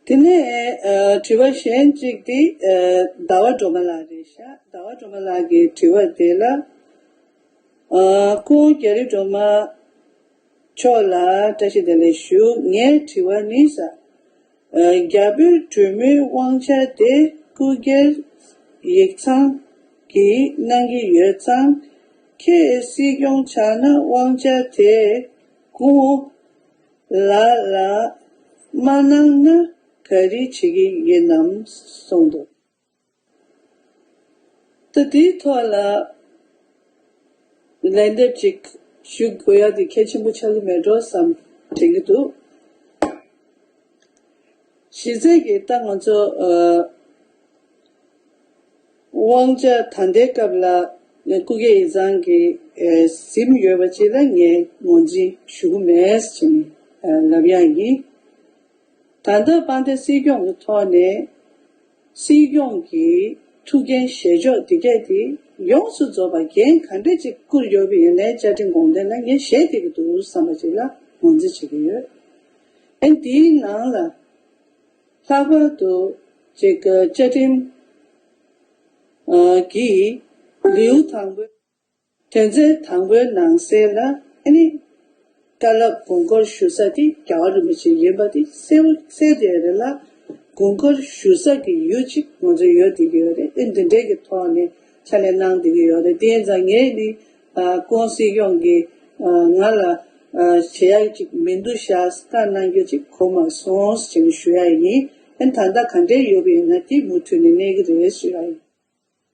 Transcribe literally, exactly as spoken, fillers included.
དེ་ནས་ཨ་དྲི་བ་གཞན་གཅིག་དེ་ཨ་ཟླ་བ་སྒྲོལ་མ་ལགས་རེད་ཤག་ཟླ་བ་སྒྲོལ་མ་ལགས་ཀྱི་དྲི་བ་དེ་ལ། ཨ་སྐུ་ངོ་རྒྱ་རི་སྒྲོལ་མ་མཆོག་ལ་བཀྲ་ཤིས་བདེ་ལེགས་ཞུ། ངའི་དྲི་བ་ནི་ཟེར། ཨ་རྒྱ་བོད་གྲོས་མོལ་དབང་ཆ་དེ་སྐུ་སྒེར་ཡིག་ཚང་གིས་གནང་གི་ཡོད་ཙང་། ཁྱེད་སྲིད་སྐྱོང་ཆགས་ན་དབང་ཆ་དེ་སྐུ་ངོ་ལགས་ལ་མ་གནང་ན་ག་རེ་བྱེད་ཀྱི་ཡིན་ནམ་གསུངས་འདུག་ད་དེའི་ཐོག་ལ་ལན་འདེབས་ཅིག་ཞུ་དགོས་ཡ་དེ་གལ་ཆེན་པོ་ཆགས་ཀྱི་མེད་འགྲོ་བསམ་དྲན་གྱི་འདུག་གཞི་རྩའི་གི་ད་ང་ཚོ་ཨ་དབང་ཆ་ད་ལྟའི་སྐབས་ལ་སྐུ་སྒེར་ཡིག་ཚང་གི་ཨ་ཟིན་ཡོད་པ་ཅིག་ལ་ངས་ངོས་འཛིན་ཞུ་གི་མེད་ཅེས་ནས་ཨ་ལབ་ཡ་ཡིན། ད་ལྟ་དཔལ་ལྡན་སྲིད་སྐྱོང་གི་ཐོག་ནས་སྲིད་སྐྱོང་གི་ཐུགས་འགན་བཞེས་ཕྱོགས་འདི་གས་དེ་ཡོངས་སུ་རྫོགས་པ་འགན་ག་འདྲ་ཅིག་བསྐུར་ཡོད་པ་ཡིན་ནའི་བཅའ་ཁྲིམས་དགོངས་དོན་ལ་ངས་བཞེས་བསྡད་ཀྱི་འདུག་བསམ་པ་ཅིག་ལ་ངོས་འཛིན་བྱེད་ཀྱི་ཡོད། ཨན་དེའི་ནང་ལ་ལྷག་པར་དུ་ཅིག་བཅའ་ཁྲིམས་ཀྱི་ལེའུ་དང་པོའི་དོན་ཚན་དང་པོའི་ནང་གསལ་ལ་ཨ་ནི་བཀའ་སློབ་དགོངས་སྐོར་ཞུ་ས་དེ་རྒྱལ་བ་རིན་པོ་ཆེ་ཡིན་པ་དེ་གསལ་པོ་གསལ་བསྡད་རེད་ལ། དགོངས་སྐོར་ཞུ་ས་གི་ཡུལ་གཅིག་ང་ཚོ་ཡོད་བསྡད་ཀྱི་ཡོད་རེད། ཨ་འདི་འདྲའི་གི་ཐོག་ནས་ཕྱག་ལས་གནང་བསྡད་ཀྱི་ཡོད་རེད། དེ་ཡིན་ཙང་ངས་ནི་ཨ་སྐུ་ངོ་སྲིད་སྐྱོང་གིས་ཨ་ང་ལ་ཨ་བྱེད་ཡག་ཅིག་མི་འདུག་ཤག་བཀའ་གནང་རྒྱུ་ཅིག་གོ་མ་སོང་ཟེར་ནས་ཞུ་ཡ་ཡིན། ཨ་ད་ལྟ་ག་འདྲའི་ཡོད་པ་ཡིན་ན་དེ་མུ་མཐུད་ནས་གནས་ཀྱི་རེད་ཞུ་ཡ་ཡིན།